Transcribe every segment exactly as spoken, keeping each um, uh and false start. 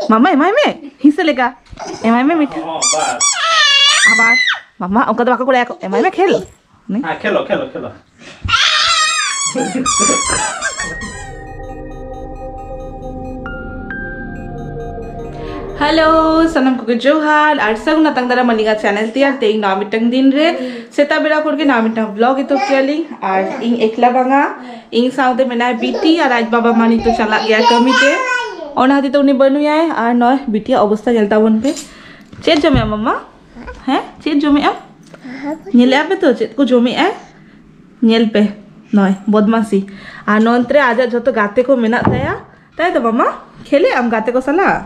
ᱢᱟᱢᱟ ᱮᱢᱟᱭ ᱢᱮ, ᱦᱤᱸᱥᱟᱹ ᱞᱮᱠᱟ᱾ ᱮᱢᱟᱭ ᱢᱮ ᱢᱤᱴᱷᱟ᱾ ᱟᱵᱟᱨ ᱢᱟᱢᱟ ᱚᱱᱠᱟ ᱫᱚ ᱵᱟᱠᱚ ᱠᱚᱲᱟᱭᱟᱠᱚ, ᱮᱢᱟᱭ ᱢᱮ ᱠᱷᱮᱞ᱾ ᱦᱮᱸ, ᱠᱷᱮᱞᱳ, ᱠᱷᱮᱞᱳ, ᱠᱷᱮᱞᱳ᱾ ᱦᱮᱞᱳ, ᱥᱟᱱᱟᱢ ᱠᱚᱜᱮ ᱡᱚᱦᱟᱨ ᱟᱨ ᱥᱟᱹᱜᱩᱱ ᱟᱛᱟᱝ ᱫᱟᱨᱟᱢ ᱟᱹᱞᱤᱧᱟᱜ ᱪᱮᱱᱮᱞ ᱛᱮ᱾ ᱟᱨ ᱛᱮᱦᱮᱧ ᱱᱚᱣᱟ ᱢᱤᱫᱴᱟᱝ ᱫᱤᱱ ᱨᱮ ᱥᱮᱛᱟᱜ ᱵᱮᱲᱟ ᱠᱷᱚᱱ ᱜᱮ ᱱᱟᱣᱟ ᱢᱤᱫᱴᱟᱝ ᱵᱞᱚᱜ ᱮᱛᱚᱦᱚᱵ ᱠᱮᱜᱼᱟ ᱞᱤᱧ᱾ ᱟᱨ ᱤᱧ ᱮᱠᱞᱟ ᱵᱟᱝᱟ, ᱤᱧ ᱥᱟᱶᱛᱮ ᱢᱮᱱᱟᱭ ᱵᱤᱴᱤ ᱟᱨ ᱟᱡ ᱵᱟᱵᱟ ᱢᱟ ᱱᱤᱛᱚᱜ ᱪᱟᱞᱟᱜ ᱜᱮᱭᱟ ᱠᱟᱹᱢᱤ ᱛᱮ, ᱚᱱᱟ ᱦᱚᱛᱮᱡ ᱛᱮ ᱩᱱᱤ ᱵᱟᱹᱱᱩᱭᱟᱭ᱾ ᱟᱨ ᱱᱚᱜᱼᱚᱭ ᱵᱤᱴᱤᱭᱟᱜ ᱚᱵᱚᱥᱛᱟ ᱧᱮᱞ ᱛᱟᱵᱚᱱ ᱯᱮ, ᱪᱮᱫ ᱡᱚᱢᱮᱜᱼᱟ ᱢᱟᱢᱟ? ᱦᱮᱸ, ᱪᱮᱫ ᱡᱚᱢᱮᱜᱼᱟᱢ? ᱧᱮᱞᱮᱜᱼᱟ ᱯᱮ ᱛᱚ ᱪᱮᱫ ᱠᱚ ᱡᱚᱢᱮᱜᱼᱟᱭ? ᱧᱮᱞ ᱯᱮ, ᱱᱚᱜᱼᱚᱭ ᱵᱚᱫᱢᱟᱥᱤ᱾ ᱟᱨ ᱱᱚᱱᱛᱮ ᱨᱮ ᱟᱡᱟᱜ ᱡᱚᱛᱚ ᱜᱟᱛᱮ ᱠᱚ ᱢᱮᱱᱟᱜ ᱛᱟᱭᱟ, ᱛᱟᱭ ᱛᱚ ᱢᱟᱢᱟ? ᱠᱷᱮᱞᱮᱜ ᱟᱢ ᱜᱟᱛᱮ ᱠᱚ ᱥᱟᱞᱟᱜ?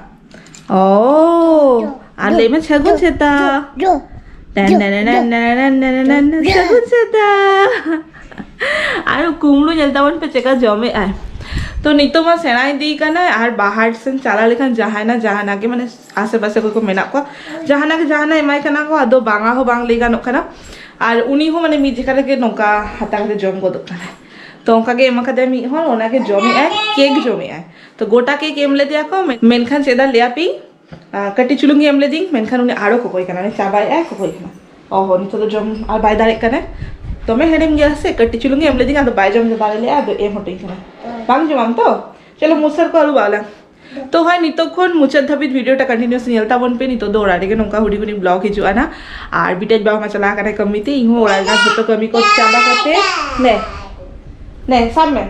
ᱳ, ᱟᱨ ᱞᱟᱹᱭ ᱢᱮ ᱥᱟᱹᱜᱩᱱ ᱥᱮᱛᱟᱜ᱾ ᱴᱮᱱ ᱴᱮᱱ ᱴᱮᱱ ᱴᱮᱱ ᱴᱮᱱ ᱴᱮᱱ, ᱥᱟᱹᱜᱩᱱ ᱥᱮᱛᱟᱜ᱾ ᱟᱨ ᱠᱩᱢᱲᱩ ᱧᱮᱞ ᱛᱟᱵᱚᱱ ᱯᱮ ᱪᱮᱠᱟ ᱡᱚᱢᱮᱜ ᱟᱭ᱾ ᱛᱚ ᱱᱤᱛᱚᱜ ᱢᱟ ᱥᱮᱬᱟ ᱤᱫᱤ ᱠᱟᱱᱟᱭ, ᱟᱨ ᱵᱟᱦᱟᱨ ᱥᱮᱱ ᱪᱟᱞᱟᱣ ᱞᱮᱠᱷᱟᱱ ᱡᱟᱦᱟᱱᱟᱜ ᱡᱟᱦᱟᱱᱟᱜ ᱜᱮ, ᱢᱟᱱᱮ ᱟᱥᱮ ᱯᱟᱥᱮ ᱠᱚ ᱢᱮᱱᱟᱜ ᱠᱚᱣᱟ, ᱡᱟᱦᱟᱱᱟᱜ ᱜᱮ ᱡᱟᱦᱟᱱᱟᱜ ᱮᱢᱟᱭ ᱠᱟᱱᱟ ᱠᱚ, ᱟᱫᱚ ᱵᱟᱝᱟ ᱦᱚᱸ ᱵᱟᱝ ᱞᱟᱹᱭ ᱜᱟᱱᱚᱜ ᱠᱟᱱᱟ᱾ ᱟᱨ ᱩᱱᱤ ᱦᱚᱸ ᱢᱟᱱᱮ ᱢᱤᱫ ᱡᱮᱠᱷᱟ ᱨᱮᱜᱮ ᱱᱚᱝᱠᱟ ᱦᱟᱛᱟᱣ ᱠᱟᱛᱮ ᱡᱚᱢ ᱜᱚᱫᱚᱜ ᱠᱟᱱᱟᱭ᱾ ᱛᱚ ᱚᱱᱠᱟ ᱜᱮ ᱮᱢ ᱠᱟᱫᱮᱭᱟ ᱢᱤᱫ ᱦᱚᱲ, ᱚᱱᱟ ᱜᱮ ᱡᱚᱢᱮᱜᱼᱟᱭ, ᱠᱮᱠ ᱡᱚᱢᱮᱜᱼᱟᱭ᱾ ᱛᱚ ᱜᱚᱴᱟ ᱠᱮᱠ ᱮᱢ ᱞᱮᱫᱮᱭᱟ ᱠᱚ, ᱢᱮᱱ- ᱢᱮᱱᱠᱷᱟᱱ ᱪᱮᱫᱟᱜ ᱞᱟᱹᱭᱟ ᱯᱮ, ᱟᱨ ᱠᱟᱹᱴᱤᱡ ᱪᱩᱞᱩᱝ ᱜᱮ ᱮᱢ ᱞᱮᱫᱤᱧ, ᱢᱮᱱᱠᱷᱟᱱ ᱩᱱᱤ ᱟᱨᱚ ᱠᱚᱠᱚᱭ ᱠᱟᱱᱟ, ᱩᱱᱤ ᱪᱟᱵᱟᱭᱮᱫᱼᱟᱭ, ᱠᱚᱠᱚᱭ ᱠᱟᱱᱟ᱾ ᱚ ᱦᱚᱸ, ᱱᱤᱛᱚᱜ ᱫᱚ ᱡᱚᱢ ᱟᱨ ᱵᱟᱭ ᱫᱟᱲᱮᱜ ᱠᱟᱱᱟ, ᱫᱚᱢᱮ ᱦᱮᱲᱮᱢ ᱜᱮᱭᱟ ᱥᱮ᱾ ᱠᱟᱹᱴᱤᱡ ᱪᱩᱞᱩᱝ ᱜᱮ ᱮᱢ ᱞᱮᱫᱤᱧ, ᱟᱫᱚ ᱵᱟᱭ ᱡᱚᱢ ᱫᱟᱲᱮ ᱞᱮᱫᱼᱟ, ᱟᱫᱚ ᱮᱢ ᱦᱚᱴᱚᱧ ᱠᱟᱱᱟ᱾ ᱵᱟᱝ ᱡᱚᱢᱟᱢ ᱛᱚ? ᱪᱚᱞᱚ, ᱢᱩᱥᱟᱹᱨ ᱠᱚ ᱟᱹᱨᱩᱵ ᱟᱞᱟᱝ᱾ ᱛᱚ ᱦᱳᱭ, ᱱᱤᱛᱚᱜ ᱠᱷᱚᱱ ᱢᱩᱪᱟᱹᱫ ᱫᱷᱟᱹᱵᱤᱡ ᱵᱷᱤᱰᱤᱭᱳ ᱴᱟ ᱠᱚᱱᱴᱤᱱᱤᱭᱩᱥ ᱧᱮᱞ ᱛᱟᱵᱚᱱ ᱯᱮ᱾ ᱱᱤᱛᱚᱜ ᱫᱚ ᱚᱲᱟᱜ ᱨᱮᱜᱮ ᱱᱚᱝᱠᱟ ᱦᱩᱰᱤᱧ ᱦᱩᱰᱤᱧ ᱵᱞᱚᱜ ᱦᱤᱡᱩᱜᱼᱟ ᱱᱟ᱾ ᱟᱨ ᱵᱤᱴᱟᱹᱡ ᱵᱟᱵᱟ ᱢᱟ ᱪᱟᱞᱟᱣ ᱠᱟᱱᱟᱭ ᱠᱟᱹᱢᱤ ᱛᱮ, ᱤᱧ ᱦᱚᱸ ᱚᱲᱟᱜ ᱨᱮᱱᱟᱜ ᱡᱷᱚᱛᱚ ᱠᱟᱹᱢᱤ ᱠᱚ ᱪᱟᱵᱟ ᱠᱟᱛᱮ, ᱱᱮ, ᱱᱮ, ᱥᱟᱵ ᱢᱮ᱾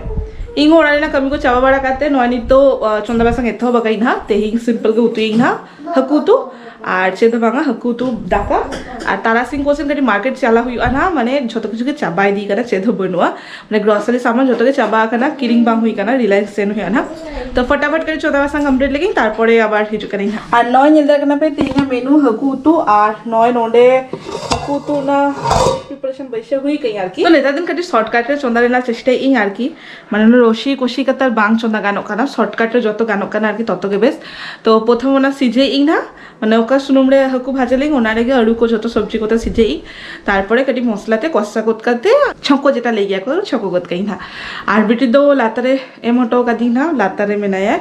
ᱤᱧ ᱦᱚᱸ ᱚᱲᱟᱜ ᱨᱮᱱᱟᱜ ᱠᱟᱹᱢᱤ ᱠᱚ ᱪᱟᱵᱟ ᱵᱟᱲᱟ ᱠᱟᱛᱮ ᱱᱚᱜᱼᱚᱭ ᱱᱤᱛᱚᱜ, ᱟ, ᱪᱚᱸᱫᱟ ᱵᱟᱥᱟᱝ ᱮᱛᱚᱦᱚᱵ ᱟᱠᱟᱫᱟᱹᱧ ᱱᱟᱦᱟᱜ᱾ ᱛᱮᱦᱮᱧ ᱥᱤᱢᱯᱚᱞ ᱜᱮ ᱩᱛᱩᱭᱟᱹᱧ ᱱᱟᱦᱟᱜ, ᱦᱟᱹᱠᱩ ᱩᱛᱩ᱾ ᱟᱨ ᱪᱮᱫ ᱦᱚᱸ ᱵᱟᱝᱟ, ᱦᱟᱹᱠᱩ ᱩᱛᱩ, ᱫᱟᱠᱟ᱾ ᱟᱨ ᱛᱟᱨᱟᱥᱤᱧ ᱠᱚ ᱥᱮᱱ ᱠᱟᱹᱴᱤᱡ ᱢᱟᱨᱠᱮᱴ ᱪᱟᱞᱟᱣ ᱦᱩᱭᱩᱜᱼᱟ ᱱᱟᱦᱟᱜ, ᱢᱟᱱᱮ ᱡᱷᱚᱛᱚ ᱠᱤᱪᱷᱩ ᱜᱮ ᱪᱟᱵᱟ ᱤᱫᱤ ᱠᱟᱱᱟ, ᱪᱮᱫ ᱦᱚᱸ ᱵᱟᱹᱱᱩᱜᱼᱟ᱾ ᱢᱟᱱᱮ ᱜᱨᱚᱥᱟᱨᱤ ᱥᱟᱢᱟᱱ ᱡᱷᱚᱛᱚ ᱜᱮ ᱪᱟᱵᱟ ᱟᱠᱟᱱᱟ, ᱠᱤᱨᱤᱧ ᱵᱟᱝ ᱦᱩᱭ ᱟᱠᱟᱱᱟ, ᱨᱤᱞᱟᱭᱮᱱᱥ ᱥᱮᱱ ᱦᱩᱭᱩᱜᱼᱟ ᱱᱟᱦᱟᱜ᱾ ᱛᱚ ᱯᱷᱟᱴᱟᱯᱷᱟᱴ ᱠᱟᱹᱴᱤᱡ ᱪᱚᱸᱫᱟ ᱵᱟᱥᱟᱝ ᱠᱚᱢᱯᱞᱤᱴ ᱞᱮᱜᱤᱧ, ᱛᱟᱨᱯᱚᱨᱮ ᱟᱵᱟᱨ ᱦᱤᱡᱩᱜ ᱠᱟᱹᱱᱟᱹᱧ ᱱᱟᱦᱟᱜ᱾ ᱟᱨ ᱱᱚᱜᱼᱚᱭ ᱧᱮᱞ ᱫᱟᱲᱮᱭᱟᱜ ᱠᱟᱱᱟ ᱯᱮ ᱛᱮᱦᱮᱧᱟᱜ ᱢᱮᱱᱩ ᱦᱟᱹᱠᱩ ᱩᱛᱩ, ᱟᱨ ᱱᱚᱜᱼᱚᱭ ᱱᱚᱰᱮ ᱦᱟᱹᱠᱩ ᱩᱛᱩ ᱚᱱᱟ ᱯᱨᱤᱯᱟᱨᱮᱥᱚᱱ ᱵᱟᱹᱭᱥᱟᱹᱣ ᱦᱩᱭ ᱠᱟᱹᱧ ᱟᱨᱠᱤ᱾ ᱛᱚ ᱱᱮᱛᱟᱨ ᱫᱤᱱ ᱠᱟᱹᱴᱤᱡ ᱥᱚᱨᱴᱠᱟᱴ ᱨᱮ ᱪᱚᱸᱫᱟ ᱨᱮᱱᱟᱜ ᱪᱮᱥᱴᱟᱭᱮᱫ ᱟᱹᱧ ᱟᱨᱠᱤ, ᱢᱟᱱᱮ ᱚᱱᱟ ᱨᱚᱥᱤ ᱠᱚᱥᱤ ᱠᱟᱛᱮ ᱟᱨ ᱵᱟᱝ ᱪᱚᱸᱫᱟ ᱜᱟᱱᱚᱜ ᱠᱟᱱᱟ, ᱥᱚᱨᱴᱠᱟᱴ ᱨᱮ ᱡᱚᱛᱚ ᱜᱟᱱᱚᱜ ᱠᱟᱱᱟ ᱟᱨᱠᱤ, ᱛᱚᱛᱚ ᱜᱮ ᱵᱮᱥ᱾ ᱛᱚ ᱯᱨᱚᱛᱷᱚᱢ ᱚᱱᱟ ᱥᱤᱡᱷᱟᱹᱭᱮᱫ ᱟᱹᱧ ᱱᱟᱦᱟᱜ, ᱢᱟᱱᱮ ᱚᱠᱟ ᱥᱩᱱᱩᱢ ᱨᱮ ᱦᱟᱹᱠᱩ ᱵᱷᱟᱡᱟ ᱞᱤᱧ, ᱚᱱᱟ ᱨᱮᱜᱮ ᱟᱹᱞᱩ ᱠᱚ ᱡᱚᱛᱚ ᱥᱚᱵᱽᱡᱤ ᱠᱚᱛᱮ ᱥᱤᱡᱷᱟᱹᱭᱮᱫ ᱟᱹᱧ᱾ ᱛᱟᱨᱯᱚᱨᱮ ᱠᱟᱹᱴᱤᱡ ᱢᱚᱥᱞᱟ ᱛᱮ ᱠᱚᱥᱟ ᱜᱚᱫ ᱠᱟᱛᱮ ᱪᱷᱚᱸᱠᱚ ᱡᱮᱴᱟ ᱞᱟᱹᱭ ᱜᱮᱭᱟ ᱠᱚ, ᱪᱷᱚᱸᱠᱚ ᱜᱚᱫ ᱠᱟᱜ ᱟᱹᱧ ᱱᱟᱦᱟᱜ᱾ ᱟᱨ ᱵᱤᱴᱤ ᱫᱚ ᱞᱟᱛᱟᱨ ᱨᱮ ᱮᱢ ᱦᱚᱴᱚ ᱠᱟᱫᱤᱧ ᱱᱟᱦᱟᱜ, ᱞᱟᱛᱟᱨ ᱨᱮ ᱢᱮᱱᱟᱭᱟ,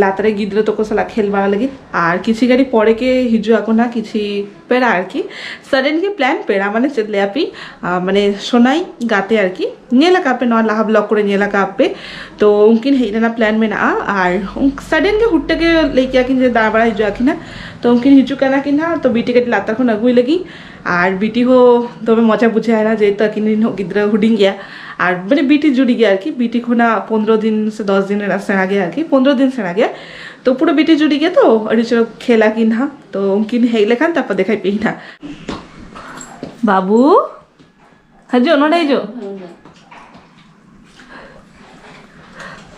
ᱞᱟᱛᱟᱨ ᱨᱮ ᱜᱤᱫᱽᱨᱟᱹ ᱛᱟᱠᱚ ᱥᱟᱞᱟᱜ ᱠᱷᱮᱞ ᱵᱟᱲᱟ ᱞᱟᱹᱜᱤᱫ᱾ ᱟᱨ ᱠᱤᱪᱷᱤ ᱜᱷᱟᱹᱲᱤᱡ ᱯᱚᱨᱮ ᱜᱮ ᱦᱤᱡᱩᱜ ᱟᱠᱚ ᱱᱟᱦᱟᱜ ᱠᱤᱪᱷᱤ ᱯᱮᱲᱟ ᱟᱨᱠᱤ, ᱥᱟᱰᱮᱱ ᱜᱮ ᱯᱞᱟᱱ ᱯᱮᱲᱟ, ᱢᱟᱱᱮ ᱪᱮᱫ ᱞᱟᱹᱭᱟᱯᱮ, ᱟᱨ ᱢᱟᱱᱮ ᱥᱳᱱᱟᱭ ᱜᱟᱛᱮ ᱟᱨᱠᱤ, ᱧᱮᱞ ᱟᱠᱟᱫ ᱯᱮ ᱱᱚᱣᱟ ᱞᱟᱦᱟ ᱵᱞᱚᱜ ᱠᱚᱨᱮ ᱧᱮᱞ ᱟᱠᱟᱫ ᱯᱮ᱾ ᱛᱚ ᱩᱱᱠᱤᱱ ᱦᱮᱡ ᱨᱮᱱᱟᱜ ᱯᱞᱟᱱ ᱢᱮᱱᱟᱜᱼᱟ, ᱟᱨ ᱥᱟᱰᱮᱱ ᱜᱮ ᱦᱩᱴ ᱜᱮ ᱞᱟᱹᱭ ᱠᱮᱭᱟ ᱠᱤᱱ ᱡᱮ ᱫᱟᱬᱟ ᱵᱟᱲᱟ ᱦᱤᱡᱩᱜ ᱟᱹᱠᱤᱱ ᱦᱟᱸᱜ᱾ ᱛᱚ ᱩᱱᱠᱤᱱ ᱦᱤᱡᱩᱜ ᱠᱟᱱᱟ ᱠᱤᱱ ᱦᱟᱸᱜ, ᱛᱚ ᱵᱤᱴᱤ ᱠᱟᱹᱴᱤᱡ ᱞᱟᱛᱟᱨ ᱠᱷᱚᱱ ᱟᱹᱜᱩᱭ ᱞᱟᱹᱜᱤᱫ᱾ ᱟᱨ ᱵᱤᱴᱤ ᱦᱚᱸ ᱫᱚᱢᱮ ᱢᱚᱡᱟ ᱵᱩᱡᱷᱟᱹᱣ ᱮᱱᱟ, ᱡᱮᱦᱮᱛᱩ ᱟᱹᱠᱤᱱ ᱨᱮᱱ ᱦᱚᱸ ᱜᱤᱫᱽᱨᱟᱹ ᱦᱩᱰᱤᱧ ᱜᱮᱭᱟ, ᱟᱨ ᱢᱟᱱᱮ ᱵᱤᱴᱤ ᱡᱩᱨᱤ ᱜᱮᱭᱟ ᱟᱨᱠᱤ, ᱵᱤᱴᱤ ᱠᱷᱚᱱᱟᱜ ᱯᱚᱱᱨᱚ ᱫᱤᱱ ᱥᱮ ᱫᱚᱥ ᱫᱤᱱ ᱨᱮᱱᱟᱜ ᱥᱮᱬᱟ ᱜᱮᱭᱟ ᱟᱨᱠᱤ, ᱯᱚᱱᱨᱚ ᱫᱤᱱ ᱥᱮᱬᱟ ᱜᱮᱭᱟ᱾ ᱛᱚ ᱯᱩᱨᱟᱹ ᱵᱤᱴᱤ ᱡᱩᱨᱤ ᱜᱮᱭᱟ, ᱛᱚ ᱟᱹᱰᱤ ᱪᱚᱨᱚᱠ ᱠᱷᱮᱞᱟ ᱠᱤᱱ ᱦᱟᱸᱜ᱾ ᱛᱚ ᱩᱱᱠᱤᱱ ᱦᱮᱡ ᱞᱮᱠᱷᱟᱱ ᱛᱟᱨᱯᱚᱨ ᱫᱮᱠᱷᱟᱭ ᱯᱮ ᱦᱟᱸᱜ᱾ ᱵᱟᱹᱵᱩ, ᱦᱤᱡᱩᱜ, ᱱᱚᱰᱮ ᱦᱤᱡᱩᱜ᱾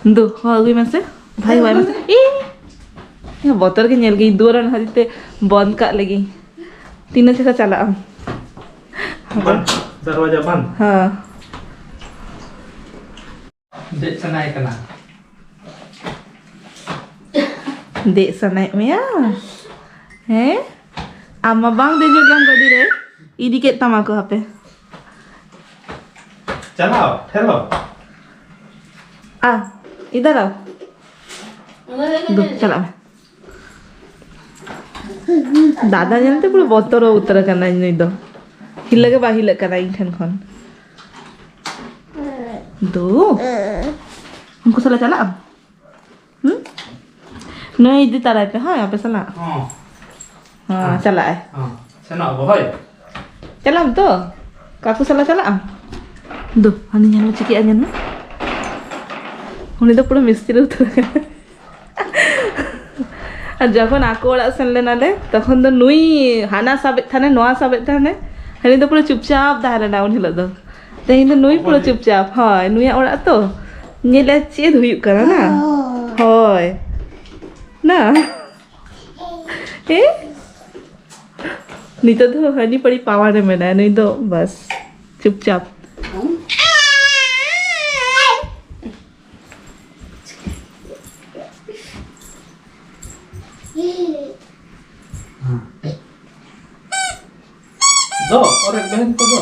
ᱫᱩ, ᱦᱚᱦᱚ ᱟᱹᱜᱩᱭ ᱢᱮᱥᱮ᱾ ᱵᱷᱟᱭ, ᱦᱚᱦᱚᱭ ᱢᱮᱥᱮ᱾ ᱤ, ᱵᱚᱛᱚᱨ ᱜᱮ ᱧᱮᱞ ᱜᱮ, ᱫᱩᱣᱟᱹᱨ ᱨᱮᱱ ᱦᱟᱹᱨᱤ ᱛᱮ ᱵᱚᱱᱫ ᱠᱟᱜ ᱞᱟᱹᱜᱤᱫ᱾ ᱛᱤᱱᱟᱹᱜ ᱪᱮᱦᱨᱟ ᱪᱟᱞᱟᱜ ᱟᱢ᱾ ᱵᱟᱝ, ᱫᱟᱨᱣᱟᱡᱟ ᱵᱟᱝ᱾ ᱦᱮᱸ᱾ ᱫᱮᱡ ᱥᱟᱱᱟᱭᱮ ᱠᱟᱱᱟ᱾ ᱫᱮᱡ ᱥᱟᱱᱟᱭᱮᱫ ᱢᱮᱭᱟ? ᱦᱮᱸ? ᱟᱢ ᱢᱟ ᱵᱟᱝ ᱫᱮᱡᱚᱜ ᱜᱮᱭᱟᱢ ᱜᱟᱹᱰᱤ ᱨᱮ᱾ ᱤᱫᱤ ᱠᱮᱫ ᱛᱟᱢᱟ ᱠᱚ ᱦᱟᱯᱮ᱾ ᱪᱟᱞᱟᱣ, ᱴᱷᱮᱞᱟᱣ᱾ ᱟ, ᱤᱫᱷᱟᱨ ᱟᱣ᱾ ᱫᱩ, ᱪᱟᱞᱟᱜ ᱢᱮ᱾ ᱫᱟᱫᱟ ᱧᱮᱞᱛᱮ ᱯᱩᱨᱟᱹ ᱵᱚᱛᱚᱨ ᱩᱛᱟᱹᱨ ᱟᱠᱟᱱᱟᱭ ᱱᱩᱭ ᱫᱚ᱾ ᱦᱤᱞᱟᱹ ᱜᱮ ᱵᱟᱭ ᱦᱤᱞᱟᱹᱜ ᱠᱟᱱᱟ ᱤᱧ ᱴᱷᱮᱱ ᱠᱷᱚᱱ᱾ ᱫᱩ, ᱩᱱᱠᱩ ᱥᱟᱞᱟᱜ ᱪᱟᱞᱟᱜ ᱟᱢ? ᱦᱩᱸ? ᱱᱩᱭ ᱤᱫᱤ ᱛᱟᱨᱟᱭ ᱯᱮ, ᱦᱳᱭ, ᱟᱯᱮ ᱥᱟᱞᱟᱜ᱾ ᱦᱚᱸ᱾ ᱦᱚᱸ, ᱦᱮᱸ᱾ ᱪᱟᱞᱟᱜ ᱟᱭ᱾ ᱦᱚᱸ᱾ ᱥᱮᱱᱚᱜ ᱟᱵᱚ, ᱦᱳᱭ᱾ ᱪᱟᱞᱟᱜ ᱟᱢ ᱛᱚ? ᱠᱟᱠᱩ ᱥᱟᱞᱟᱜ ᱪᱟᱞᱟᱜ ᱟᱢ? ᱫᱩ, ᱦᱟᱹᱱᱤ ᱧᱮᱞ ᱢᱮ, ᱪᱤᱠᱟᱹᱜᱼᱟ, ᱧᱮᱞ ᱢᱮ᱾ ᱩᱱᱤ ᱫᱚ ᱯᱩᱨᱟᱹ ᱢᱤᱥᱛᱨᱤ ᱩᱛᱟᱹᱨ ᱟᱠᱟᱱᱟ᱾ ᱟᱨ ᱡᱚᱠᱷᱚᱱ ᱟᱠᱚ ᱚᱲᱟᱜ ᱥᱮᱱ ᱞᱮᱱᱟᱞᱮ, ᱛᱚᱠᱷᱚᱱ ᱫᱚ ᱱᱩᱭ ᱦᱟᱱᱟ ᱥᱟᱵᱮᱫ ᱛᱟᱦᱮᱱᱟᱭ, ᱱᱚᱣᱟ ᱥᱟᱵᱮᱫ ᱛᱟᱦᱮᱱᱟᱭ᱾ ᱦᱟᱹᱱᱤ ᱫᱚ ᱯᱩᱨᱟᱹ ᱪᱩᱯᱪᱟᱯ ᱛᱟᱦᱮᱸ ᱞᱮᱱᱟ ᱩᱱ ᱦᱤᱞᱳᱜ ᱫᱚ᱾ ᱛᱮᱦᱮᱧ ᱫᱚ ᱱᱩᱭ ᱯᱩᱨᱟᱹ ᱚᱠᱚᱭ? ᱪᱩᱯᱪᱟᱯ᱾ ᱦᱳᱭ, ᱱᱩᱭᱟᱜ ᱚᱲᱟᱜ ᱛᱚ᱾ ᱧᱮᱞᱮ ᱪᱮᱫ ᱦᱩᱭᱩᱜ ᱠᱟᱱᱟ ᱱᱟ? ᱦᱳᱭ᱾ ᱱᱟ? ᱮ? ᱱᱤᱛᱚᱜ ᱫᱚ ᱦᱟᱹᱱᱤ ᱯᱟᱹᱲᱤ ᱯᱟᱣᱟᱨ ᱨᱮ ᱢᱮᱱᱟᱭᱟ, ᱱᱩᱭ ᱫᱚ ᱵᱟᱥ ᱪᱩᱯᱪᱟᱯ᱾ ᱫᱚ, ᱚᱨᱮᱠ ᱵᱮᱦᱮᱱ ᱠᱚ ᱫᱚ᱾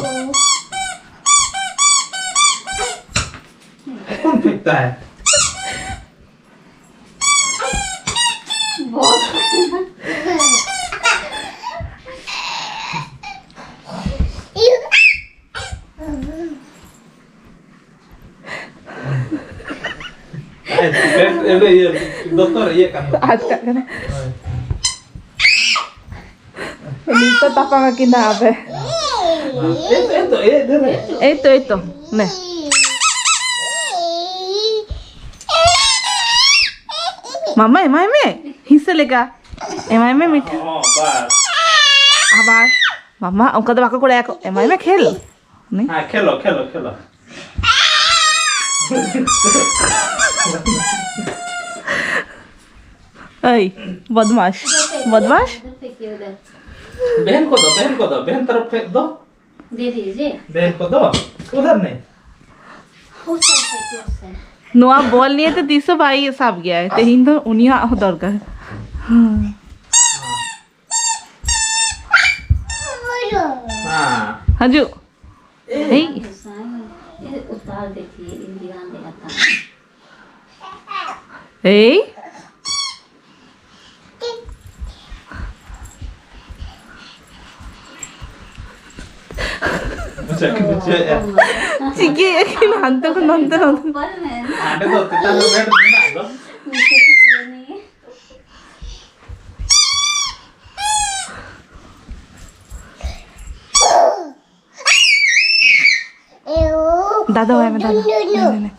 ᱠᱚᱱ ᱯᱷᱮᱸᱠᱛᱟ ᱦᱮ? ᱮ, ᱮ, ᱤᱭᱟᱹ, ᱫᱚᱛᱚᱨ ᱤᱭᱟᱹ ᱠᱟᱱ ᱫᱚ᱾ ᱟᱫ ᱠᱟᱜ ᱠᱟᱱᱟ᱾ ᱦᱳᱭ᱾ ᱱᱤᱛᱚᱜ ᱛᱟᱯᱟᱢ ᱟᱹᱠᱤᱱᱟ ᱟᱯᱮ᱾ ᱮ, ᱮ, ᱛᱚ, ᱮ, ᱫᱷᱟᱹᱨ ᱨᱮ᱾ ᱮᱭ ᱛᱚ, ᱮᱭ ᱛᱚ, ᱱᱮ᱾ ᱢᱟᱢᱟ, ᱮᱢᱟᱭ ᱢᱮ᱾ ᱦᱤᱥᱟᱹ ᱞᱮᱠᱟ᱾ ᱮᱢᱟᱭ ᱢᱮ ᱢᱤᱴᱷᱟ᱾ ᱚ, ᱵᱟᱥ᱾ ᱟᱵᱟᱨ᱾ ᱢᱟᱢᱟ, ᱚᱱᱠᱟ ᱫᱚ ᱵᱟᱠᱚ ᱠᱚᱲᱟᱭᱟᱠᱚ᱾ ᱮᱢᱟᱭ ᱢᱮ, ᱠᱷᱮᱞ᱾ ᱦᱮᱸ, ᱠᱷᱮᱞᱳ, ᱠᱷᱮᱞᱳ, ᱠᱷᱮᱞᱳ᱾ ᱮᱭ, ᱵᱚᱫᱢᱟᱥ, ᱵᱚᱫᱢᱟᱥ᱾ ᱵᱮᱦᱮᱱ ᱠᱚᱫᱚ, ᱵᱮᱦᱮᱱ ᱠᱚᱫᱚ, ᱵᱮᱦᱮᱱ ᱛᱚᱨᱚᱯ ᱯᱷᱮᱸᱠ ᱫᱚ᱾ ᱫᱮ ᱫᱤᱡᱤᱭᱮ᱾ ᱵᱮᱦᱮᱱ ᱠᱚᱫᱚ, ᱩᱫᱷᱟᱨ ᱱᱮ᱾ ᱦᱳ ᱥᱟᱭ ᱥᱟᱭ ᱠᱮ ᱥᱟᱭ᱾ ᱱᱚᱣᱟ ᱵᱚᱞ ᱱᱤᱭᱮ ᱛᱚ ᱛᱤᱥ ᱦᱚᱸ ᱵᱟᱭ ᱥᱟᱵ ᱜᱮᱭᱟᱭ, ᱛᱮᱦᱮᱧ ᱫᱚ ᱩᱱᱤᱭᱟᱜ ᱦᱚᱸ ᱫᱚᱨᱠᱟᱨ᱾ ᱦᱮᱸ᱾ ᱦᱮᱸ᱾ ᱦᱤᱡᱩᱜ᱾ ᱮᱭ᱾ ᱮᱭ᱾ ᱩᱛᱟᱨ ᱫᱮᱠᱷᱤᱭᱮ, ᱤᱱᱫᱤᱨᱟ ᱢᱮᱱᱟᱜ ᱛᱟᱢᱟ᱾ ᱮᱭ᱾ ᱵᱩᱡᱷᱟᱹᱣ ᱠᱮᱫᱟ, ᱪᱮᱫ ᱭᱟ? ᱪᱤᱠᱟᱹᱭᱮᱫ ᱠᱤᱱ ᱦᱟᱱᱛᱮ ᱠᱷᱚᱱ ᱱᱚᱱᱛᱮ, ᱱᱚᱱᱛᱮ᱾ ᱦᱟᱸᱰᱮ ᱫᱚ ᱪᱮᱛᱟᱱ ᱨᱮ ᱵᱮᱰ ᱢᱮᱱᱟᱜ ᱫᱚ᱾ ᱫᱟᱫᱟ ᱵᱟᱭ ᱢᱮ, ᱫᱟᱫᱟ᱾ ᱱᱮ, ᱱᱮ, ᱱᱮ᱾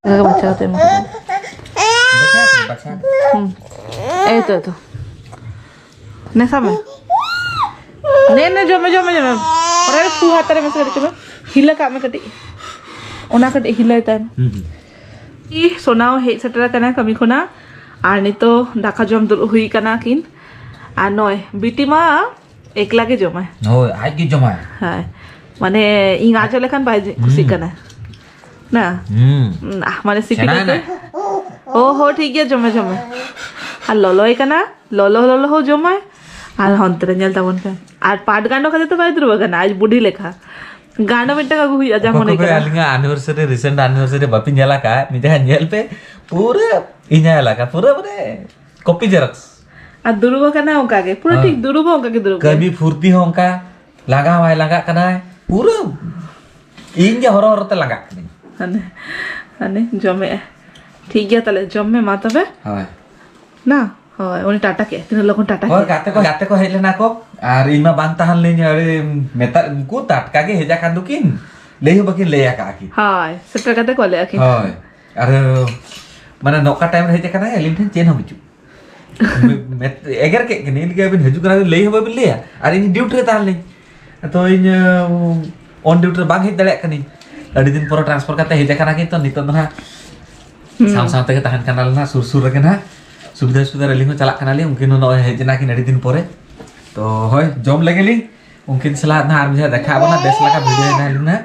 ᱫᱟᱫᱟ ᱵᱟᱪᱷᱟᱣ ᱠᱟᱛᱮ ᱮᱢᱟ ᱠᱚ᱾ ᱦᱩᱸ᱾ ᱮᱭ ᱛᱚ, ᱮᱭ ᱛᱚ᱾ ᱱᱮ, ᱥᱟᱵ ᱢᱮ᱾ ᱱᱮ, ᱱᱮ, ᱡᱚᱢ ᱢᱮ, ᱡᱚᱢ ᱢᱮ, ᱡᱚᱢ ᱢᱮ᱾ ᱚᱱᱟ ᱨᱮ ᱯᱷᱩ ᱦᱟᱛᱟᱲ ᱢᱮᱥᱮ ᱠᱟᱹᱴᱤᱡ ᱪᱩᱞᱩᱝ᱾ ᱦᱤᱞᱟᱹ ᱠᱟᱜ ᱢᱮ ᱠᱟᱹᱴᱤᱡ᱾ ᱚᱱᱟ ᱠᱟᱹᱴᱤᱡ ᱦᱤᱞᱟᱹᱭ ᱛᱟᱭ ᱢᱮ᱾ ᱦᱩᱸ, ᱦᱩᱸ᱾ ᱤᱦ, ᱥᱳᱱᱟᱣ ᱦᱮᱡ ᱥᱮᱴᱮᱨ ᱟᱠᱟᱱᱟ ᱠᱟᱹᱢᱤ ᱠᱷᱚᱱᱟᱜ᱾ ᱟᱨ ᱱᱤᱛᱚᱜ ᱫᱟᱠᱟ ᱡᱚᱢ ᱫᱩᱲᱩᱵ ᱦᱩᱭ ᱠᱟᱱᱟ ᱠᱤᱱ᱾ ᱟᱨ ᱱᱚᱜᱼᱚᱭ ᱵᱤᱴᱤ ᱢᱟ ᱮᱠᱞᱟ ᱜᱮ ᱡᱚᱢᱟᱭ᱾ ᱦᱳᱭ, ᱟᱡ ᱜᱮ ᱡᱚᱢᱟᱭ᱾ ᱦᱮᱸ, ᱢᱟᱱᱮ ᱤᱧ ᱟᱡᱚ ᱞᱮᱠᱷᱟᱱ ᱵᱟᱭ ᱡᱤ- ᱠᱩᱥᱤᱜ ᱦᱩᱸ᱾ ᱠᱟᱱᱟ᱾ ᱱᱟ? ᱦᱩᱸ᱾ ᱩᱸ, ᱟᱦ, ᱢᱟᱱᱮ ᱥᱤᱯᱤ ᱥᱮᱬᱟᱭᱮᱱᱟᱭ᱾ ᱠᱟᱛᱮ᱾ ᱚ ᱦᱚ, ᱴᱷᱤᱠ ᱜᱮᱭᱟ, ᱡᱚᱢᱮ, ᱡᱚᱢᱮ᱾ ᱟᱨ ᱞᱚᱞᱚᱭ ᱠᱟᱱᱟ, ᱞᱚᱞᱚ, ᱞᱚᱞᱚ ᱦᱚᱸ ᱡᱚᱢᱟᱭ᱾ ᱟᱨ ᱦᱚᱱᱛᱮ ᱨᱮ ᱧᱮᱞ ᱛᱟᱵᱚᱱ ᱯᱮ᱾ ᱟᱨ ᱯᱟᱴ ᱜᱟᱸᱰᱚ ᱠᱷᱟᱹᱛᱤᱨ ᱛᱮ ᱵᱟᱭ ᱫᱩᱲᱩᱵ ᱟᱠᱟᱱᱟ, ᱟᱡ ᱵᱩᱰᱷᱤ ᱞᱮᱠᱟ᱾ ᱜᱟᱸᱰᱚ ᱢᱤᱫᱴᱟᱝ ᱟᱹᱜᱩ ᱦᱩᱭᱩᱜᱼᱟ, ᱡᱟ ᱚᱠᱚᱭ ᱢᱚᱱᱮ ᱠᱚᱯᱮ ᱠᱟᱱᱟ᱾ ᱟᱹᱞᱤᱧᱟᱜ anniversary, recent anniversary ᱵᱟᱯᱮ ᱧᱮᱞ ᱟᱠᱟᱫ, ᱢᱤᱫ ᱫᱷᱟᱣ ᱧᱮᱞ ᱯᱮ, ᱯᱩᱨᱟᱹ ᱤᱧᱟᱹᱜ ᱮᱞᱟᱠᱟ, ᱯᱩᱨᱟᱹ ᱢᱟᱱᱮ copy xerox᱾ ᱟᱨ ᱫᱩᱲᱩᱵ ᱟᱠᱟᱱᱟ ᱚᱱᱠᱟ ᱜᱮ, ᱯᱩᱨᱟᱹ ᱦᱮᱸ᱾ ᱴᱷᱤᱠ ᱫᱩᱲᱩᱵ ᱦᱚᱸ ᱚᱱᱠᱟ ᱜᱮ ᱫᱩᱲᱩᱵ ᱠᱟᱹᱢᱤ ᱠᱟᱱᱟ᱾ ᱯᱷᱩᱨᱛᱤ ᱦᱚᱸ ᱚᱱᱠᱟ, ᱞᱟᱸᱜᱟ ᱦᱚᱸ ᱵᱟᱭ ᱞᱟᱸᱜᱟᱜ ᱠᱟᱱᱟᱭ, ᱯᱩᱨᱟᱹ ᱤᱧ ᱜᱮ ᱦᱚᱨᱚ ᱦᱚᱨᱚ ᱛᱮ ᱞᱟᱸᱜᱟᱜ ᱠᱟᱹᱱᱟᱹᱧ᱾ ᱦᱟᱱᱮ, ᱦᱟᱱᱮ ᱡᱚᱢᱮᱜᱼᱟᱭ᱾ ᱴᱷᱤᱠ ᱜᱮᱭᱟ, ᱛᱟᱦᱞᱮ ᱡᱚᱢ ᱢᱮ ᱢᱟ ᱛᱚᱵᱮ᱾ ᱦᱳᱭ᱾ ᱱᱟ? ᱦᱳᱭ, ᱩᱱᱤ ᱴᱟᱴᱟ ᱠᱮᱫ, ᱛᱤᱱᱟᱹᱜ ᱞᱚᱜᱚᱱ ᱴᱟᱴᱟ ᱦᱳᱭ, ᱠᱮᱫ᱾ ᱜᱟᱛᱮ ᱠᱚ, ᱜᱟᱛᱮ ᱠᱚ ᱦᱮᱡ ᱞᱮᱱᱟ ᱠᱚ, ᱟᱨ ᱤᱧ ᱢᱟ ᱵᱟᱝ ᱛᱟᱦᱮᱸ ᱞᱮᱱᱟᱹᱧ, ᱟᱹᱰᱤ ᱢᱮᱛᱟ-, ᱩᱱᱠᱩ ᱴᱟᱴᱠᱟ ᱜᱮ ᱦᱮᱡ ᱟᱠᱟᱱ ᱫᱚᱠᱤᱱ, ᱞᱟᱹᱭ ᱦᱚᱸ ᱵᱟᱹᱠᱤᱱ ᱞᱟᱹᱭ ᱟᱠᱟᱫᱼᱟ ᱠᱤᱱ᱾ ᱦᱳᱭ, ᱥᱮᱴᱮᱨ ᱠᱟᱛᱮ ᱠᱚ ᱞᱟᱹᱭᱟ ᱠᱤᱱ᱾ ᱦᱳᱭ, ᱟᱨ ᱢᱟᱱᱮ ᱱᱚᱝᱠᱟ time ᱨᱮ ᱦᱮᱡ ᱟᱠᱟᱱᱟᱭ, ᱟᱹᱞᱤᱧ ᱴᱷᱮᱱ ᱪᱮᱫ ᱦᱚᱸ ᱵᱟᱹᱪᱩᱜ᱾ ᱢᱮ-, ᱢᱮ-, ᱮᱜᱮᱨ ᱠᱮᱫ ᱠᱤᱱᱟᱹᱧ, ᱞᱟᱹᱭ ᱟᱵᱤᱱ ᱦᱤᱡᱩᱜ ᱠᱟᱱᱟ ᱵᱤᱱ, ᱞᱟᱹᱭ ᱦᱚᱸ ᱵᱟᱵᱤᱱ ᱞᱟᱹᱭᱟ, ᱟᱨ ᱤᱧ duty ᱨᱮ ᱛᱟᱦᱮᱸ ᱞᱮᱱᱟᱹᱧ᱾ ᱛᱚ ᱤᱧ, ᱩᱸ, on duty ᱨᱮ ᱵᱟᱝ ᱦᱮᱡ ᱫᱟᱲᱮᱭᱟᱜ ᱠᱟᱹᱱᱟᱹᱧ᱾ ᱟᱹᱰᱤ ᱫᱤᱱ ᱯᱚᱨᱮ transfer ᱠᱟᱛᱮ ᱦᱮᱡ ᱟᱠᱟᱱᱟ ᱠᱤᱱ, ᱛᱚ ᱱᱤᱛᱚᱜ ᱫᱚ ᱱᱟᱦᱟᱜ ᱦᱩᱸ᱾ ᱥᱟᱶ ᱥᱟᱶ ᱛᱮᱜᱮ ᱛᱟᱦᱮᱱ ᱠᱟᱱᱟᱞᱮ ᱱᱟᱦᱟᱜ, ᱥᱩᱨ ᱥᱩᱨ ᱨᱮᱜᱮ ᱱᱟᱦᱟᱜ᱾ ᱥᱩᱵᱤᱫᱷᱟ ᱥᱩᱵᱤᱫᱷᱟ ᱨᱮ ᱟᱹᱞᱤᱧ ᱦᱚᱸ ᱪᱟᱞᱟᱜ ᱠᱟᱱᱟᱞᱤᱧ, ᱩᱱᱠᱤᱱ ᱦᱚᱸ ᱱᱚᱜᱼᱚᱭ ᱦᱮᱡ ᱮᱱᱟ ᱠᱤᱱ ᱟᱹᱰᱤ ᱫᱤᱱ ᱯᱚᱨᱮ᱾ ᱛᱚ ᱦᱳᱭ, ᱡᱚᱢ ᱞᱮᱜᱮ ᱞᱤᱧ᱾ ᱩᱱᱠᱤᱱ ᱥᱟᱞᱟᱜ ᱱᱟᱦᱟᱜ ᱟᱨ ᱢᱤᱫ ᱫᱷᱟᱣ ᱫᱮᱠᱷᱟ ᱟᱵᱚᱱᱟ, ᱵᱮᱥ ᱞᱮᱠᱟ video ᱮᱱᱟ ᱞᱤᱧ ᱱᱟᱦᱟᱜ᱾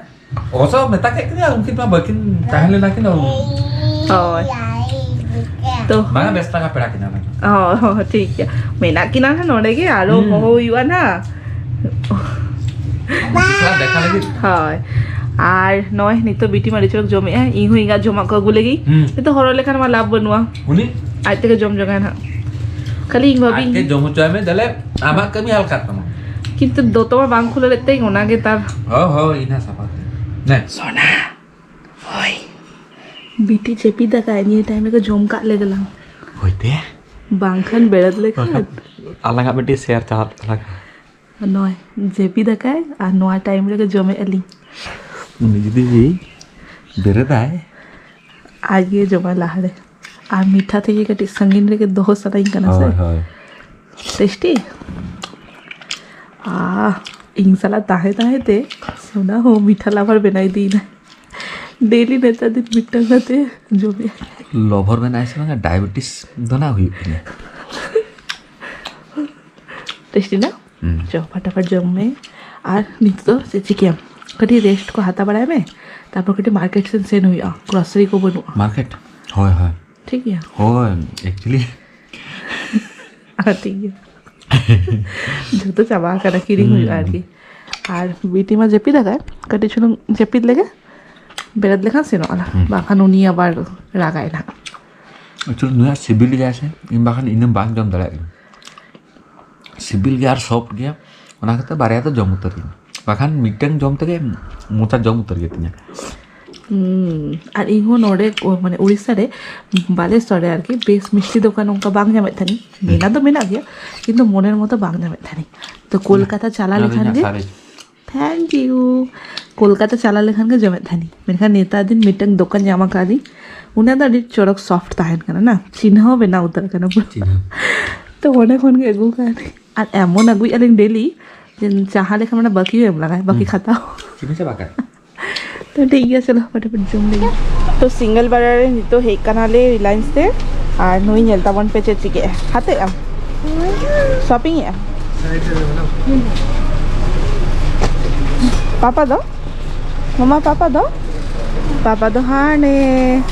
ᱚᱵᱚᱥᱥᱚ ᱢᱮᱛᱟ ᱠᱮᱫ ᱠᱤᱱᱟ, ᱩᱱᱠᱤᱱ ᱢᱟ ᱵᱟᱹᱠᱤᱱ ᱛᱟᱦᱮᱸ ᱞᱮᱱᱟ ᱠᱤᱱ᱾ ᱦᱳᱭ᱾ ᱛᱚ ᱵᱟᱝᱟ, ᱵᱮᱥ ᱞᱮᱠᱟ ᱯᱮᱲᱟ ᱠᱤᱱᱟ ᱵᱮᱱ᱾ ᱦᱳᱭ, ᱦᱳᱭ, ᱴᱷᱤᱠ ᱜᱮᱭᱟ᱾ ᱢᱮᱱᱟᱜ ᱠᱤᱱᱟ ᱱᱟᱦᱟᱜ ᱱᱚᱰᱮ ᱜᱮ, ᱟᱨᱚ ᱦᱩᱸ᱾ ᱦᱚᱦᱚ ᱦᱩᱭᱩᱜᱼᱟ ᱱᱟᱦᱟᱜ᱾ ᱩᱱᱠᱤᱱ ᱥᱟᱞᱟᱜ ᱫᱮᱠᱷᱟ ᱞᱟᱹᱜᱤᱫ᱾ ᱦᱳᱭ᱾ ᱟᱨ ᱱᱚᱜᱼᱚᱭ ᱱᱤᱛᱚᱜ ᱵᱤᱴᱤ ᱢᱟ ᱟᱹᱰᱤ ᱪᱚᱨᱚᱠ ᱡᱚᱢᱮᱜᱼᱟᱭ, ᱤᱧ ᱦᱚᱸ ᱤᱧᱟᱹᱜ ᱡᱚᱢᱟᱜ ᱠᱚ ᱟᱹᱜᱩ ᱞᱮᱜᱤᱧ᱾ ᱦᱩᱸ᱾ ᱱᱤᱛᱚᱜ ᱦᱚᱨᱚ ᱞᱮᱠᱷᱟᱱ ᱢᱟ ᱞᱟᱵᱷ ᱵᱟᱹᱱᱩᱜᱼᱟ᱾ ᱩᱱᱤ? ᱟᱡ ᱛᱮᱜᱮ ᱡᱚᱢ ᱡᱚᱝᱟᱭ ᱱᱟᱦᱟᱜ᱾ ᱠᱷᱟᱹᱞᱤ ᱤᱧ ᱵᱷᱟᱹᱵᱤᱧ ᱟᱡ ᱛᱮ ᱡᱚᱢ ᱦᱚᱪᱚᱭ ᱢᱮ, ᱛᱟᱦᱞᱮ ᱟᱢᱟᱜ ᱠᱟᱹᱢᱤ ᱦᱟᱞᱠᱟᱜ ᱛᱟᱢᱟ᱾ ᱠᱤᱱᱛᱩ ᱫᱚᱛᱚ ᱢᱟ ᱵᱟᱝ ᱠᱷᱩᱞᱟᱹᱣ ᱞᱮᱫ ᱛᱟᱭᱟᱹᱧ, ᱚᱱᱟ ᱜᱮ ᱛᱟᱨ᱾ ᱦᱳᱭ, ᱦᱳᱭ, ᱤᱱᱟᱹ ᱥᱟᱯᱷᱟ ᱛᱮ᱾ ᱱᱮ᱾ ᱥᱳᱱᱟ᱾ ᱦᱳᱭ᱾ ᱵᱤᱴᱤ ᱪᱟᱹᱯᱤ ᱫᱟᱠᱟᱭ ᱱᱤᱭᱟᱹ time ᱨᱮᱜᱮ ᱡᱚᱢ ᱠᱟᱜ ᱞᱮᱜᱮ ᱞᱟᱝ᱾ ᱦᱳᱭ ᱛᱮ᱾ ᱵᱟᱝᱠᱷᱟᱱ ᱵᱮᱲᱮᱫ ᱞᱮᱠᱷᱟᱱ᱾ ᱵᱟᱝᱠᱷᱟᱱ ᱟᱞᱟᱝᱟᱜ ᱢᱤᱫᱴᱤᱡ share ᱪᱟᱞᱟᱜ ᱛᱟᱞᱟᱝᱟ᱾ ᱱᱚᱜᱼᱚᱭ ᱡᱟᱹᱯᱤᱫ ᱟᱠᱟᱭ ᱟᱨ ᱱᱚᱣᱟ time ᱨᱮᱜᱮ ᱡᱚᱢᱮᱫ ᱟᱹᱞᱤᱧ᱾ ᱩᱱᱤ ᱡᱩᱫᱤ ᱵᱮᱨᱮᱫᱟᱭ᱾ ᱟᱡ ᱜᱮ ᱡᱚᱢᱟᱭ ᱞᱟᱦᱟᱨᱮ᱾ ᱟᱨ ᱢᱤᱴᱷᱟ ᱛᱷᱮᱠᱮ ᱠᱟᱹᱴᱤᱡ ᱥᱟᱺᱜᱤᱧ ᱨᱮᱜᱮ ᱫᱚᱦᱚ ᱥᱟᱱᱟᱧ ᱠᱟᱱᱟ ᱥᱮ᱾ ᱦᱳᱭ, ᱦᱳᱭ᱾ Tasty? ᱟᱦ, ᱤᱧ ᱥᱟᱞᱟᱜ ᱛᱟᱦᱮᱸ ᱛᱟᱦᱮᱸ ᱛᱮ ᱥᱳᱱᱟ ᱦᱚᱸ ᱢᱤᱴᱷᱟ lover ᱵᱮᱱᱟᱣ ᱤᱫᱤᱭᱮᱱᱟ᱾ ᱰᱮᱞᱤ ᱱᱮᱛᱟᱨ ᱫᱤᱱ ᱢᱤᱫᱴᱟᱝ ᱠᱟᱛᱮ ᱡᱚᱢᱮᱫ᱾ ᱞᱚᱵᱷᱚᱨ ᱢᱮᱱᱟᱭ ᱥᱮ ᱵᱟᱝᱟ, ᱰᱟᱭᱟᱵᱮᱴᱤᱥ ᱫᱚ ᱱᱟᱜ ᱦᱩᱭᱩᱜ ᱛᱤᱧᱟᱹ᱾ ᱴᱮᱥᱴᱤ ᱱᱟ? ᱦᱩᱸ᱾ ᱪᱚ, ᱯᱷᱟᱴᱟᱯᱷᱟᱴ ᱡᱚᱢ ᱢᱮ᱾ ᱟᱨ ᱱᱤᱛᱚᱜ ᱫᱚ ᱪᱮᱫ ᱪᱤᱠᱟᱹᱭᱟᱢ? ᱠᱟᱹᱴᱤᱡ ᱨᱮᱥᱴ ᱠᱚ ᱦᱟᱛᱟᱣ ᱵᱟᱲᱟᱭ ᱢᱮ, ᱛᱟᱨᱯᱚᱨ ᱠᱟᱹᱴᱤᱡ ᱢᱟᱨᱠᱮᱴ ᱥᱮᱱ ᱥᱮᱱ ᱦᱩᱭᱩᱜᱼᱟ, ᱜᱨᱚᱥᱟᱨᱤ ᱠᱚ ᱵᱟᱹᱱᱩᱜᱼᱟ᱾ ᱢᱟᱨᱠᱮᱴ? ᱦᱳᱭ, ᱦᱳᱭ᱾ ᱴᱷᱤᱠ ᱜᱮᱭᱟ? ᱦᱳᱭ, actually᱾ ᱟᱨ ᱴᱷᱤᱠ ᱜᱮᱭᱟ᱾ ᱡᱚᱛᱚ ᱪᱟᱵᱟ ᱟᱠᱟᱱᱟ, ᱠᱤᱨᱤᱧ ᱦᱩᱭᱩᱜᱼᱟ ᱦᱩᱸ᱾ ᱟᱨᱠᱤ᱾ ᱟᱨ ᱵᱤᱴᱤ ᱢᱟ ᱡᱟᱹᱯᱤᱫ ᱟᱠᱟᱫ, ᱠᱟᱹᱴᱤᱡ ᱪᱩᱞᱩᱝ ᱡᱟᱹᱯᱤᱫ ᱞᱮᱜᱮ, ᱵᱮᱨᱮᱫ ᱞᱮᱠᱷᱟᱱ ᱥᱮᱱᱚᱜ ᱟᱞᱮ᱾ ᱦᱩᱸ᱾ ᱵᱟᱠᱷᱟᱱ ᱩᱱᱤ ᱟᱵᱟᱨ ᱨᱟᱜᱟᱭ ᱱᱟᱦᱟᱜ᱾ Actually ᱱᱩᱭᱟᱜ ᱥᱤᱵᱤᱞ ᱜᱮᱭᱟ ᱥᱮ, ᱤᱧ ᱵᱟᱠᱷᱟᱱ ᱤᱧ ᱫᱚ ᱵᱟᱝ ᱡᱚᱢ ᱫᱟᱲᱮᱭᱟᱜ ᱠᱟᱱᱟ᱾ ᱥᱤᱵᱤᱞ ᱜᱮᱭᱟ ᱟᱨ soft ᱜᱮᱭᱟ, ᱚᱱᱟ ᱠᱷᱟᱹᱛᱤᱨ ᱵᱟᱨᱭᱟ ᱫᱚ ᱡᱚᱢ ᱩᱛᱟᱹᱨ ᱠᱤᱧ, ᱵᱟᱠᱷᱟᱱ ᱢᱤᱫᱴᱟᱝ ᱡᱚᱢ ᱛᱮᱜᱮ ᱢᱚᱪᱟ ᱡᱚᱢ ᱩᱛᱟᱹᱨ ᱜᱮ ᱛᱤᱧᱟ᱾ ᱦᱩᱸ, ᱟᱨ ᱤᱧ ᱦᱚᱸ ᱱᱚᱰᱮ, ᱚ, ᱢᱟᱱᱮ ᱩᱲᱤᱥᱥᱟ ᱨᱮ, ᱵᱟᱞᱮᱥᱚᱨ ᱨᱮ ᱟᱨᱠᱤ, ᱵᱮᱥ ᱢᱤᱥᱴᱤ ᱫᱚᱠᱟᱱ ᱚᱱᱠᱟ ᱵᱟᱝ ᱧᱟᱢᱮᱫ ᱛᱟᱦᱮᱱᱤᱧ᱾ ᱦᱩᱸ᱾ ᱢᱮᱱᱟᱜ ᱫᱚ ᱢᱮᱱᱟᱜ ᱜᱮᱭᱟ, ᱠᱤᱱᱛᱩ ᱢᱚᱱᱮᱨ ᱢᱚᱛᱚ ᱵᱟᱝ ᱧᱟᱢᱮᱫ ᱛᱟᱦᱮᱱᱤᱧ᱾ ᱛᱚ ᱠᱳᱞᱠᱟᱛᱟ ᱪᱟᱞᱟᱣ ᱱᱚᱣᱟ ᱫᱚ ᱞᱮᱠᱷᱟᱱ ᱤᱧᱟᱹᱜ ᱜᱮ ᱥᱟᱨᱮᱡ᱾ Thank you. ᱠᱳᱞᱠᱟᱛᱟ ᱪᱟᱞᱟᱣ ᱞᱮᱠᱷᱟᱱ ᱜᱮ ᱡᱚᱢᱮᱫ ᱛᱟᱦᱮᱱᱤᱧ, ᱢᱮᱱᱠᱷᱟᱱ ᱱᱮᱛᱟᱨ ᱫᱤᱱ ᱢᱤᱫᱴᱟᱝ ᱫᱚᱠᱟᱱ ᱧᱟᱢ ᱟᱠᱟᱫᱤᱧ, ᱚᱱᱟ ᱫᱚ ᱟᱹᱰᱤ ᱪᱚᱨᱚᱠ soft ᱛᱟᱦᱮᱱ ᱠᱟᱱᱟ ᱱᱟ, ᱪᱤᱱᱦᱟᱹ ᱦᱚᱸ ᱵᱮᱱᱟᱣ ᱩᱛᱟᱹᱨ ᱠᱟᱱᱟ ᱯᱩᱨᱟᱹ᱾ ᱪᱤᱱᱦᱟᱹ᱾ ᱛᱚ ᱚᱸᱰᱮ ᱠᱷᱚᱱ ᱜᱮ ᱟᱹᱜᱩ ᱠᱟᱫᱤᱧ, ᱟᱨ ᱮᱢᱚᱱ ᱟᱹᱜᱩᱭᱮᱫᱼᱟ ᱞᱤᱧ ᱰᱮᱞᱤ, ᱡᱮ ᱡᱟᱦᱟᱸ ᱞᱮᱠᱟ ᱢᱟᱱᱮ ᱵᱟᱹᱠᱤ ᱦᱚᱸ ᱮᱢ ᱞᱟᱜᱟᱭ, ᱵᱟᱹᱠᱤ ᱦᱩᱸ᱾ ᱠᱷᱟᱛᱟᱣ᱾ ᱪᱤᱱᱦᱟᱹ ᱪᱟᱵᱟ ᱠᱟᱜ᱾ ᱛᱚ ᱴᱷᱤᱠ ᱜᱮᱭᱟ, ᱪᱚᱞᱚ ᱯᱷᱚᱴᱟᱯᱷᱚᱴ ᱡᱚᱢ ᱞᱮᱜᱮ᱾ ᱛᱚ ᱥᱤᱝᱜᱚᱞ ᱵᱟᱡᱟᱨ ᱨᱮ ᱱᱤᱛᱚᱜ ᱦᱮᱡ ᱠᱟᱱᱟᱞᱮ ᱨᱤᱞᱟᱭᱮᱱᱥ ᱛᱮ, ᱟᱨ ᱱᱩᱭ ᱧᱮᱞ ᱛᱟᱵᱚᱱ ᱯᱮ ᱪᱮᱫ ᱪᱤᱠᱟᱹᱜᱼᱟ᱾ ᱦᱟᱛᱟᱣ ᱮᱫ ᱟᱢ? ᱥᱚᱯᱤᱝ ᱮᱫ ᱟᱢ? ᱯᱟᱯᱟ ᱫᱚ? ᱢᱟᱢᱟ, ᱯᱟᱯᱟ ᱫᱚ? ᱯᱟᱯᱟ ᱫᱚ ᱦᱟᱱᱮ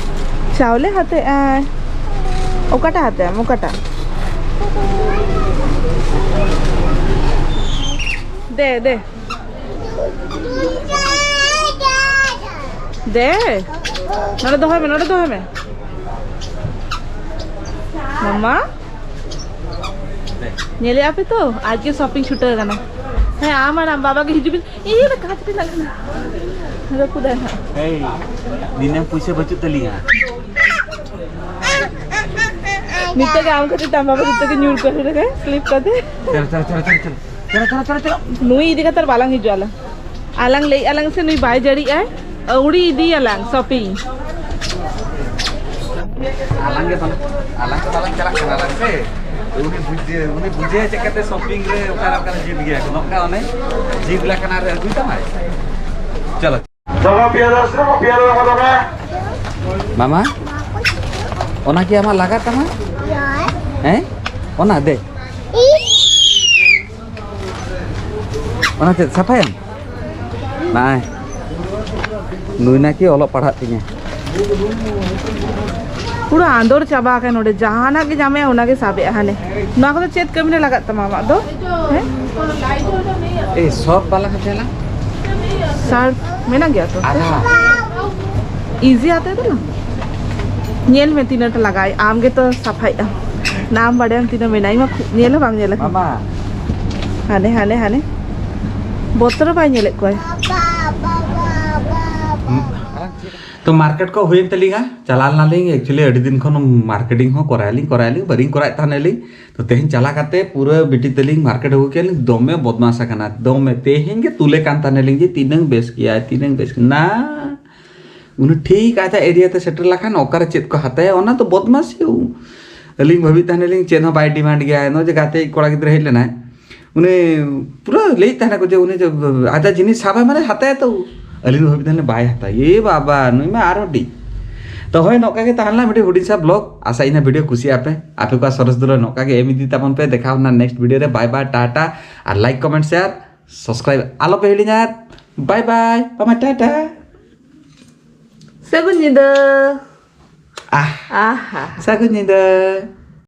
ᱪᱟᱣᱞᱮ ᱦᱟᱛᱟᱣ ᱮᱫ ᱟᱭ᱾ ᱚᱠᱟᱴᱟᱜ ᱦᱟᱛᱟᱣ ᱮᱫ ᱟᱢ? ᱚᱠᱟᱴᱟᱜ? ᱫᱮ, ᱫᱮ᱾ ᱫᱮ, ᱱᱚᱰᱮ ᱫᱚᱦᱚᱭ ᱢᱮ, ᱱᱚᱰᱮ ᱫᱚᱦᱚᱭ ᱢᱮ᱾ ᱢᱟᱢᱟ, ᱧᱮᱞᱮᱜᱼᱟ ᱯᱮ ᱛᱚ, ᱟᱡ ᱜᱮ ᱥᱚᱯᱤᱝ ᱪᱷᱩᱴᱟᱹᱣ ᱠᱟᱱᱟ᱾ ᱦᱮᱸ, ᱟᱢ ᱟᱨ ᱟᱢ ᱵᱟᱵᱟ ᱜᱮ ᱦᱤᱡᱩᱜ ᱵᱤᱱ᱾ ᱤᱭᱟᱹ ᱨᱮ ᱠᱟᱸᱪ ᱨᱮᱱᱟᱜ ᱠᱟᱱᱟ᱾ ᱨᱟᱹᱯᱩᱫᱟᱭ ᱦᱟᱸᱜ᱾ ᱮᱭ, ᱫᱤᱱᱟᱹᱢ ᱯᱩᱭᱥᱟᱹ ᱵᱟᱹᱪᱩᱜ ᱛᱟᱹᱞᱤᱧᱟ᱾ ᱱᱤᱛᱚᱜ ᱜᱮ ᱟᱢ ᱠᱷᱟᱹᱛᱤᱨ ᱛᱮ ᱟᱢ ᱵᱟᱵᱟ ᱡᱚᱛᱚ ᱜᱮ ᱧᱩᱨ ᱠᱚ ᱦᱩᱭ ᱞᱮᱠᱟ, slip ᱠᱟᱛᱮ᱾ ᱪᱚᱞᱚ, ᱪᱚᱞᱚ, ᱪᱚᱞᱚ, ᱪᱚᱞᱚ, ᱪᱚᱞᱚ᱾ ᱪᱚᱞᱚ, ᱪᱚᱞᱚ, ᱪᱚᱞᱚ, ᱪᱚᱞᱚ᱾ ᱱᱩᱭ ᱤᱫᱤ ᱠᱟᱛᱮ ᱟᱨ ᱵᱟᱞᱟᱝ ᱦᱤᱡᱩᱜᱼᱟ ᱟᱞᱟᱝ᱾ ᱟᱞᱟᱝ ᱞᱟᱹᱭᱮᱫᱼᱟ ᱞᱟᱝ ᱥᱮ ᱱᱩᱭ ᱵᱟᱭ ᱡᱟᱹᱲᱤᱜᱼᱟᱭ, ᱟᱹᱣᱲᱤ ᱤᱫᱤᱭᱟᱞᱟᱝ shopping᱾ ᱟᱞᱟᱝ ᱜᱮ ᱵᱟᱞᱟᱝ, ᱟᱞᱟᱝ ᱜᱮ ᱵᱟᱞᱟᱝ ᱪᱟᱞᱟᱜ ᱠᱟᱱᱟ ᱟᱞᱟᱝ ᱥᱮ᱾ ᱩᱱᱤ ᱵᱩᱡᱽ-, ᱩᱱᱤ ᱵᱩᱡᱷᱟᱹᱣ ᱪᱮᱫ ᱠᱟᱛᱮ shopping ᱨᱮ ᱚᱠᱟᱨᱮ ᱚᱠᱟᱨᱮ ᱡᱤᱛ ᱜᱮᱭᱟ ᱠᱚ᱾ ᱱᱚᱝᱠᱟ ᱚᱱᱮ ᱡᱤᱛ ᱞᱮᱠᱟᱱᱟᱜ ᱨᱮ ᱟᱹᱜᱩᱭ ᱛᱟᱢᱟᱭ᱾ ᱪᱚᱞᱚ᱾ ᱫᱚᱢᱮ ᱯᱤᱭᱟᱹ ᱫᱚ ᱥᱮ ᱵᱟᱝ ᱯᱤᱭᱟᱹ ᱫᱚ ᱫᱚᱢᱮ? ᱢᱟᱢᱟ, ᱚᱱᱟ ᱠᱤ ᱟᱢᱟᱜ ᱞᱟᱜᱟ ᱛᱟᱢᱟ? ᱦᱮᱸ? ᱚᱱᱟ ᱫᱮ᱾ ᱚᱱᱟ ᱪᱮᱫ ᱥᱟᱯᱷᱟᱭᱟᱢ? ᱱᱟᱭ᱾ ᱱᱩᱭ ᱱᱟᱠᱤ ᱚᱞᱚᱜ ᱯᱟᱲᱦᱟᱜ ᱛᱤᱧᱟᱹ᱾ ᱯᱩᱨᱟᱹ ᱟᱸᱫᱚᱲ ᱪᱟᱵᱟ ᱟᱠᱟᱱ ᱱᱚᱰᱮ, ᱡᱟᱦᱟᱱᱟᱜ ᱜᱮ ᱧᱟᱢᱮᱭᱟ ᱚᱱᱟᱜᱮ ᱥᱟᱵᱮᱜᱼᱟ ᱦᱟᱱᱮ᱾ ᱱᱚᱣᱟ ᱠᱚᱫᱚ ᱪᱮᱫ ᱠᱟᱹᱢᱤ ᱨᱮ ᱞᱟᱜᱟᱜ ᱛᱟᱢᱟ ᱟᱢᱟᱜ ᱫᱚ? ᱦᱮᱸ? ᱮ, ᱥᱚᱯ ᱵᱟᱞᱟ ᱠᱚ ᱪᱟᱞᱟᱜ? ᱥᱟᱨᱯ ᱢᱮᱱᱟᱜ ᱜᱮᱭᱟ ᱛᱚ? ᱟᱫᱷᱟ᱾ ᱤᱡᱤ ᱟᱛᱮ ᱫᱚ ᱧᱮᱞ ᱢᱮ ᱛᱤᱱᱟᱹᱜ ᱴᱟ ᱞᱟᱜᱟᱭ, ᱟᱢ ᱜᱮᱛᱚ ᱥᱟᱯᱷᱟᱭ ᱟᱢ᱾ ᱱᱟᱢ ᱵᱟᱲᱟᱭᱟᱢ ᱛᱤᱱᱟᱹᱜ ᱢᱮᱱᱟᱜᱼᱟ, ᱤᱧ ᱢᱟ ᱠᱷᱩ-, ᱧᱮᱞ ᱦᱚᱸ ᱵᱟᱝ ᱧᱮᱞ ᱟᱠᱟᱱᱟ᱾ ᱢᱟᱢᱟ᱾ ᱦᱟᱱᱮ, ᱦᱟᱱᱮ, ᱦᱟᱱᱮ᱾ ᱵᱚᱛᱚᱨ ᱦᱚᱸ ᱵᱟᱭ ᱧᱮᱞᱮᱫ ᱠᱚᱣᱟ᱾ ᱛᱚ ᱢᱟᱨᱠᱮᱴ ᱠᱚ ᱦᱩᱭᱮᱱ ᱛᱟᱹᱞᱤᱧᱟ, ᱪᱟᱞᱟᱣ ᱞᱮᱱᱟᱞᱤᱧ᱾ ᱮᱠᱪᱩᱭᱮᱞᱤ ᱟᱹᱰᱤ ᱫᱤᱱ ᱠᱷᱚᱱ ᱢᱟᱨᱠᱮᱴᱤᱝ ᱦᱚᱸ ᱠᱚᱨᱟᱭᱟᱞᱤᱧ, ᱠᱚᱨᱟᱭᱟᱞᱤᱧ, ᱵᱟᱹᱞᱤᱧ ᱠᱚᱨᱟᱣᱮᱫ ᱛᱟᱦᱮᱱᱟᱞᱤᱧ᱾ ᱛᱚ ᱛᱮᱦᱮᱧ ᱪᱟᱞᱟᱣ ᱠᱟᱛᱮ ᱯᱩᱨᱟᱹ ᱵᱤᱴᱤ ᱛᱟᱹᱞᱤᱧ ᱢᱟᱨᱠᱮᱴ ᱟᱹᱜᱩ ᱠᱮᱫᱟᱞᱤᱧ, ᱫᱚᱢᱮ ᱵᱚᱫᱢᱟᱥ ᱟᱠᱟᱱᱟ, ᱫᱚᱢᱮ᱾ ᱛᱮᱦᱮᱧ ᱜᱮ ᱛᱩᱞᱮ ᱠᱟᱱ ᱛᱟᱦᱮᱱᱟᱞᱤᱧ ᱡᱮ ᱛᱤᱱᱟᱹᱝ ᱵᱮᱥ ᱜᱮᱭᱟᱭ, ᱛᱤᱱᱟᱹᱝ ᱵᱮᱥ ᱜᱮ-, ᱱᱟ᱾ ᱩᱱᱤ ᱴᱷᱤᱠ ᱟᱡᱟᱜ ᱮᱨᱤᱭᱟ ᱛᱮ ᱥᱮᱴᱮᱨ ᱞᱮᱠᱷᱟᱱ ᱚᱠᱟᱨᱮ ᱪᱮᱫ ᱠᱚ ᱦᱟᱛᱟᱭᱟ, ᱚᱱᱟ ᱫᱚ ᱵᱚᱫᱢᱟᱥᱤ᱾ ᱟᱹᱞᱤᱧ ᱵᱷᱟᱹᱵᱤᱭᱮᱫ ᱛᱟᱦᱮᱱᱟᱞᱤᱧ ᱪᱮᱫ ᱦᱚᱸ ᱵᱟᱭ ᱰᱤᱢᱟᱱᱰ ᱜᱮᱭᱟ᱾ ᱱᱚᱜᱼᱚᱭ ᱡᱮ ᱜᱟᱛᱮ ᱠᱚᱲᱟ ᱜᱤᱫᱽᱨᱟᱹ ᱦᱮᱡ ᱞᱮᱱᱟᱭ, ᱩᱱᱤ ᱯᱩᱨᱟᱹ ᱞᱟᱹᱭᱮᱫ ᱛᱟᱦᱮᱱᱟᱠᱚ ᱡᱮ ᱩᱱᱤ ᱡᱮ ᱟᱡᱟᱜ ᱡᱤᱱᱤᱥ ᱥᱟᱵᱟᱭ ᱢᱟᱱᱮ ᱦᱟᱛᱟᱭᱟ ᱛᱚ᱾ ᱟᱹᱞᱤᱧ ᱫᱚ ᱵᱷᱟᱹᱵᱤᱭᱮᱫ ᱛᱟᱦᱮᱱᱟᱞᱤᱧ ᱵᱟᱭ ᱦᱟᱛᱟᱣᱟ, ᱮ ᱵᱟᱵᱟ, ᱱᱩᱭ ᱢᱟ ᱟᱨᱦᱚᱸ ᱰᱤ᱾ ᱛᱚ ᱦᱳᱭ, ᱱᱚᱝᱠᱟ ᱜᱮ ᱛᱟᱦᱮᱸ ᱞᱮᱱᱟ ᱢᱤᱫᱴᱤᱡ ᱦᱩᱰᱤᱧ ᱥᱟ ᱵᱞᱚᱜ᱾ ᱟᱥᱟ ᱤᱧ ᱵᱷᱤᱰᱤᱭᱳ ᱠᱩᱥᱤᱭᱟᱜ ᱯᱮ, ᱟᱯᱮ ᱠᱚᱣᱟᱜ ᱥᱚᱨᱮᱥ ᱫᱩᱞᱟᱹᱲ ᱱᱚᱝᱠᱟ ᱜᱮ ᱮᱢ ᱤᱫᱤ ᱛᱟᱵᱚᱱ ᱯᱮ᱾ ᱫᱮᱠᱷᱟᱣ ᱱᱟ ᱱᱮᱠᱥᱴ ᱵᱷᱤᱰᱤᱭᱳ ᱨᱮ᱾ ᱵᱟᱭ ᱵᱟᱭ, ᱴᱟᱴᱟ, ᱟᱨ ᱞᱟᱭᱤᱠ, ᱠᱚᱢᱮᱱᱴ, ᱥᱮᱭᱟᱨ, ᱥᱟᱵᱥᱠᱨᱟᱭᱤᱵ ᱟᱞᱚ ᱯᱮ ᱦᱤᱲᱤᱧᱟ᱾ ᱵᱟᱭ ᱵᱟᱭ, ᱵᱟᱢᱟ ᱴᱟᱴᱟ᱾ ᱥᱟᱹᱜᱩᱱ ᱧᱤᱫᱟᱹ᱾ ᱟᱦ᱾ ᱟᱦᱟ᱾ ᱥᱟᱹᱜᱩᱱ ᱧᱤᱫᱟᱹ᱾